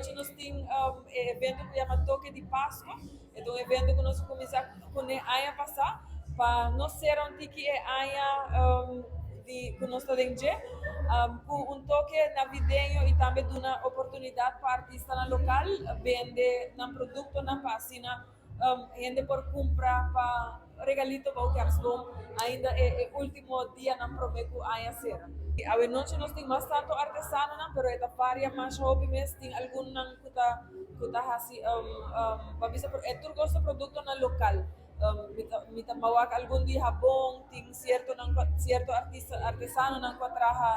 Nos tin e evento ku yama Toke di Pasco. E ta un evento ku nos a kuminsá kuné aña pasá pa nos sera un tiki e aña di ku nos ta den dje ku un toke navideño i tambe duna oportunidat pa artistanan lokal bende nan produktonan pa asina hende por kumpra pa regalito bou kerstboom ainda e ultimo dianan prome ku aña sera. Awenochi nos tin mas tanto artesanonan pero e ta varia masha hopi mes, tin algunnan ku ta ku ta hasi pa bisa e tur kos ta produktonan lokal. Mi ta mawak algun di habon, tin siertonan ku sierto artista artesanonan ku a traha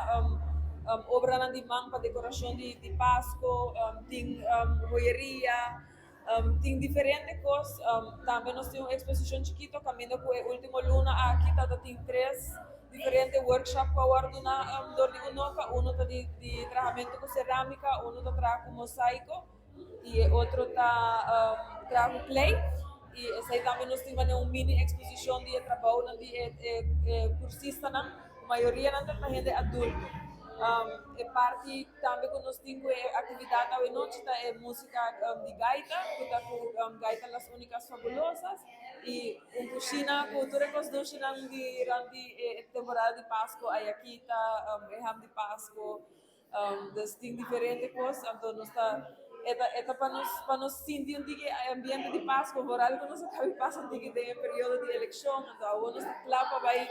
obranan di man pa dekorashon di Pasko, tin hoyeria. Tin diferente kos. Tambe nos tin un eksposishon chikito kaminda ku e último luna aki tabata tin tres diferente workshop ku a wòrdu duna dor di UNOCA. Uno ta di di trahamentu ku serámika, uno ta traha ku mosaiko i e otro ta traha ku klei. I esei tambe nos tin manera un mini eksposishon di e trabounan di e e kursistanan. Mayorianan ta pa hende adulto. E parti tambe ku nos tin ku e aktividat awe nochi ta e músika di gaita, ku ta ku Gaita Las Únicas Fabulosas i un kushina ku tur e kos dushinan di rònt di e temporada di Pasko, ayakita, e ham di Pasko. Dus tin diferente kos, anto nos ta e ta e ta pa nos pa nos sinti un tiki e ambiente di Pasco, vooral ku nos a kabi pasa un tiki den e periodo di elekshon, anto awor nos ta kla pa bai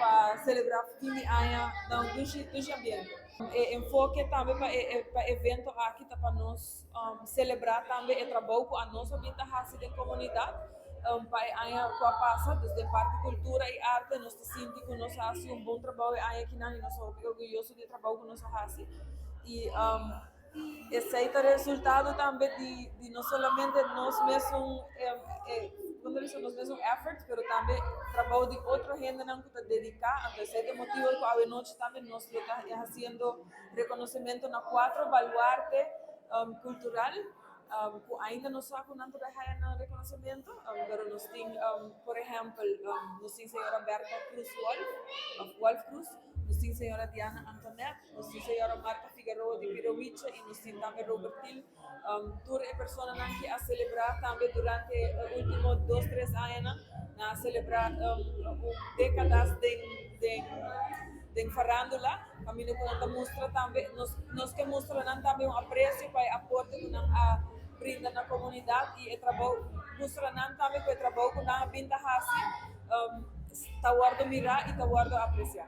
pa selebrá fin di aña na un dushi dushi ambiente. E enfoke tambe pa e pa e evento aki ta pa nos selebrá tambe e trabou ku anos a bin ta hasi den komunidat pa e aña ku a pasa, dus den parti kultura i arte nos ta sinti ku nos a hasi un bon trabou e aña akinan i nos ta hopi orguyoso di e trabou ku nos a hasi i esei ta resultado tambe di di no solamente nos mesun kon ta bisa nos mesun effort pero tambe trabou di otro hendenan ku ta dediká. Anto esei ta e motibu ku awe nochi tambe nos lo ta hasiendo rekonosementu na kuatro baluarte kultural ku ainda no sa ku nan ta bai haya nan rekonosementu pero nos tin por ehèmpel nos tin señora Bertha Cruz Wolff òf Wolff Cruz. Nos tin señora Diana Antonet, nos tin señora Marta Figueroa di Pirowiche y nos tin tambe Robert Thiel. Tur e personanan ki a celebra tambe durante e ultimo dos tres añanan, nan a celebra un decadas den den den farandula, caminda cu nan ta mustra tambe, nos nos ke mustra nan tambe un aprecio pa e aporte cu nan a brinda na comunidad y e trabou, mustra nan tambe cu e trabou cu nan a bin ta haci ta wordo mira y ta wordo aprecia.